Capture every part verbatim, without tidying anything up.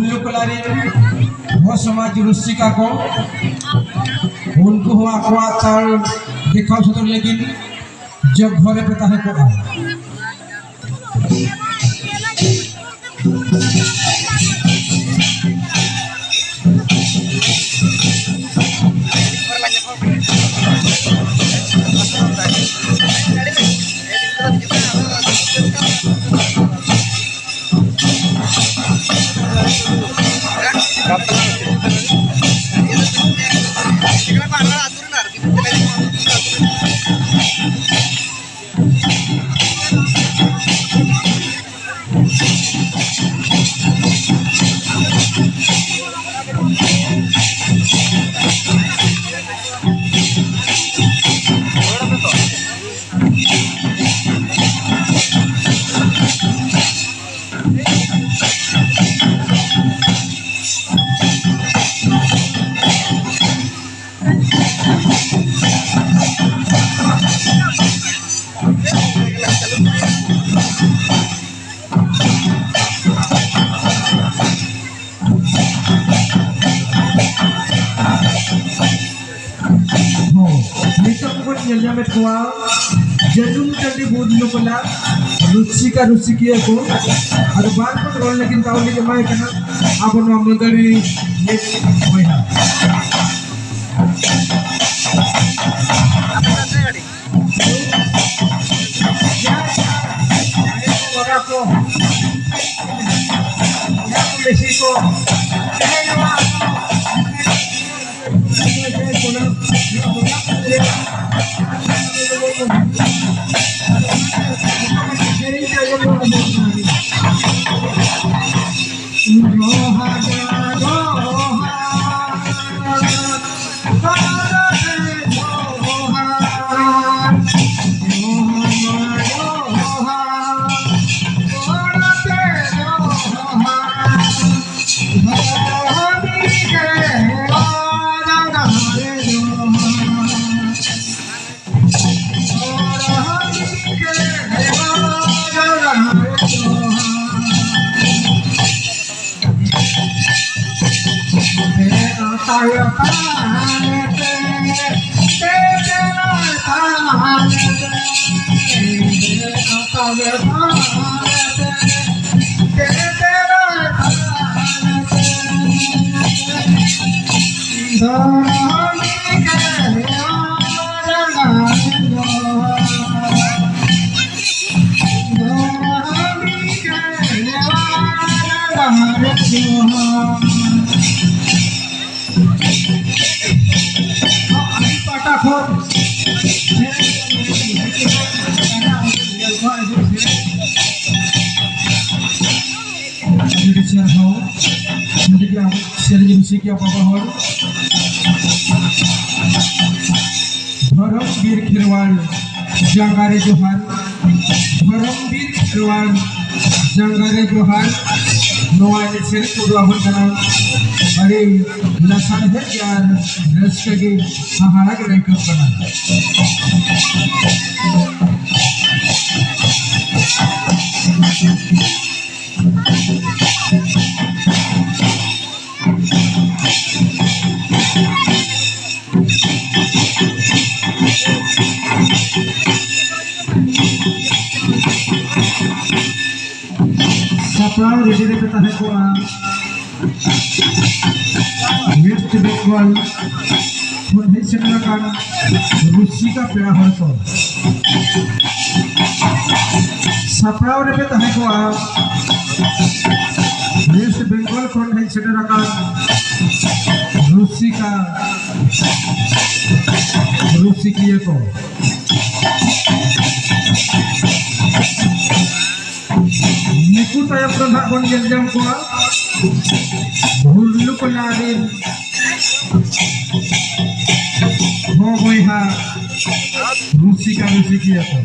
ᱞᱩᱠᱞᱟᱨᱤ ᱦᱚᱲ ᱥᱚᱢᱟᱡᱽ ᱨᱩᱥᱤᱠᱟ ᱠᱚ, ᱩᱱᱠᱩ ᱦᱚᱸ ᱟᱠᱚᱣᱟᱜ ᱛᱟᱞ ᱫᱮᱠᱷᱟᱣ ᱥᱚᱫᱚᱨ ᱞᱟᱹᱜᱤᱫ ᱡᱚᱜᱽ ᱜᱷᱚᱨ ᱨᱮᱯᱮ ᱛᱟᱦᱮᱸ ᱠᱚᱜᱼᱟ᱾ ᱦᱚᱸ, ᱱᱤᱛᱚᱜ ᱵᱚᱱ ᱧᱮᱞ ᱧᱟᱢᱮᱫ ᱠᱚᱣᱟ ᱡᱟᱹᱱᱩᱢ ᱴᱟᱺᱰᱤ ᱵᱩᱫ ᱱᱩᱠᱩᱞᱟ ᱨᱩᱥᱤᱠᱟ ᱨᱩᱥᱤᱠᱤᱭᱟᱹ ᱠᱚ᱾ ᱟᱫᱚ ᱵᱟᱨ ᱠᱚ ᱨᱚᱲ ᱞᱟᱹᱜᱤᱫ ᱫᱟᱣ ᱞᱤᱧ ᱮᱢᱟᱭ ᱠᱟᱱᱟ ᱟᱵᱚ ᱱᱚᱣᱟ ᱢᱟᱹᱫᱟᱹᱲᱤ ᱢᱤᱫ ᱵᱚᱭᱦᱟ᱾ ᱠᱚᱲᱟ ᱠᱚ, ᱠᱚᱲᱟ ᱠᱚ ᱵᱮᱥᱤ ᱠᱚ ᱛᱟᱦᱮᱸ ᱠᱟᱱᱟ᱾ ᱟᱹᱰᱤ ᱯᱟᱦᱴᱟ ᱠᱷᱚᱱ ᱟᱹᱰᱤ ᱥᱟᱨᱦᱟᱣ᱾ ᱱᱚᱰᱮ ᱜᱮ ᱟᱵᱚ ᱥᱮᱨᱮᱧ ᱨᱩᱥᱤᱠᱟ ᱵᱟᱵᱟ ᱦᱚᱲ᱾ ᱫᱷᱚᱨᱚᱢ ᱵᱤᱨ ᱠᱷᱮᱨᱣᱟᱞ ᱡᱟᱸᱜᱟ ᱨᱮ ᱡᱚᱦᱟᱨ᱾ ᱫᱷᱚᱨᱚᱢ ᱵᱤᱨ ᱠᱷᱮᱨᱣᱟᱞ ᱡᱟᱸᱜᱟ ᱨᱮ ᱡᱚᱦᱟᱨ᱾ ᱱᱚᱣᱟ ᱮᱱᱮᱡ ᱥᱮᱨᱮᱧ ᱠᱚᱫᱚ ᱟᱵᱚ ᱥᱟᱱᱟᱢ ᱟᱹᱰᱤ ᱞᱟᱥᱟᱲᱦᱮᱫ ᱜᱮ ᱟᱨ ᱨᱟᱹᱥᱠᱟᱹ ᱜᱮ ᱦᱟᱦᱟᱲᱟ ᱜᱮ ᱟᱹᱭᱠᱟᱹᱜ ᱠᱟᱱᱟ᱾ ᱥᱟᱯᱲᱟᱣ ᱨᱮᱰᱤ ᱨᱮᱯᱮ ᱛᱟᱦᱮᱸ ᱠᱚᱜᱼᱟ᱾ ᱣᱮᱥᱴ ᱵᱮᱝᱜᱚᱞ ᱠᱷᱚᱱ ᱦᱮᱡ ᱥᱮᱴᱮᱨ ᱟᱠᱟᱱ ᱨᱩᱥᱤᱠᱟ ᱯᱮᱲᱟ ᱦᱚᱲ ᱠᱚ᱾ ᱥᱟᱯᱲᱟᱣ ᱨᱮᱯᱮ ᱛᱟᱦᱮᱸ ᱠᱚᱜᱼᱟ᱾ ᱣᱮᱥᱴ ᱵᱮᱝᱜᱚᱞ ᱠᱷᱚᱱ ᱦᱮᱡ ᱥᱮᱴᱮᱨ ᱟᱠᱟᱱ ᱨᱩᱥᱤᱠᱟ, ᱨᱩᱥᱤᱠᱤᱭᱟᱹ ᱠᱚ᱾ ᱱᱩᱠᱩ ᱛᱟᱭᱚᱢ ᱫᱚ ᱱᱟᱦᱟᱜ ᱵᱚᱱ ᱧᱮᱞ ᱧᱟᱢ ᱠᱚᱣᱟ ᱵᱷᱩᱨᱞᱩ ᱠᱚᱞᱟ ᱨᱮᱱ ᱦᱚᱸ ᱵᱚᱭᱦᱟ ᱨᱩᱥᱤᱠᱟ ᱨᱩᱥᱤᱠᱤᱭᱟᱹ ᱠᱚ᱾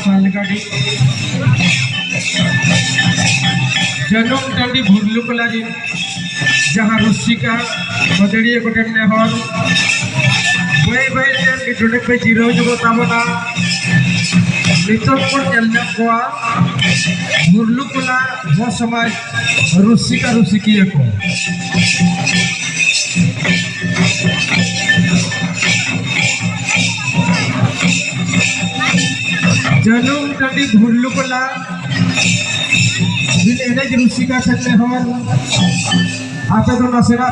ᱥᱟᱞᱜᱟᱰᱤ ᱡᱟᱹᱱᱩᱢ ᱴᱟᱺᱰᱤ ᱵᱷᱩᱨᱞᱩ ᱠᱚᱞᱟ ᱨᱤᱱ ᱡᱟᱦᱟᱸ ᱨᱩᱥᱤᱠᱟ ᱢᱟᱹᱫᱟᱹᱲᱤᱭᱟᱹ ᱠᱚᱴᱷᱮᱱ ᱱᱮᱦᱚᱨ, ᱵᱟᱹᱭ ᱵᱟᱹᱭ ᱛᱮ ᱢᱤᱫ ᱰᱚᱸᱰᱮᱠ ᱯᱮ ᱡᱤᱨᱟᱹᱣ ᱧᱚᱜᱚᱜ ᱛᱟᱵᱚᱱᱟ᱾ ᱱᱤᱛᱚᱜ ᱵᱚᱱ ᱧᱮᱞ ᱧᱟᱢ ᱠᱚᱣᱟ ᱵᱷᱩᱨᱞᱩ ᱠᱚᱞᱟ ᱦᱚᱲ ᱥᱚᱢᱟᱡᱽ ᱨᱩᱥᱤᱠᱟ ᱨᱩᱥᱤᱠᱤᱭᱟᱹ ᱠᱚ᱾ ᱡᱟᱹᱱᱩᱢ ᱴᱟᱺᱰᱤ ᱵᱷᱩᱨᱞᱩ ᱠᱚᱞᱟ ᱵᱤᱱ ᱮᱱᱮᱡ ᱨᱩᱥᱤᱠᱟ ᱴᱷᱮᱱ ᱱᱮᱦᱚᱨ, ᱟᱯᱮ ᱫᱚ ᱱᱟᱥᱮᱱᱟᱜ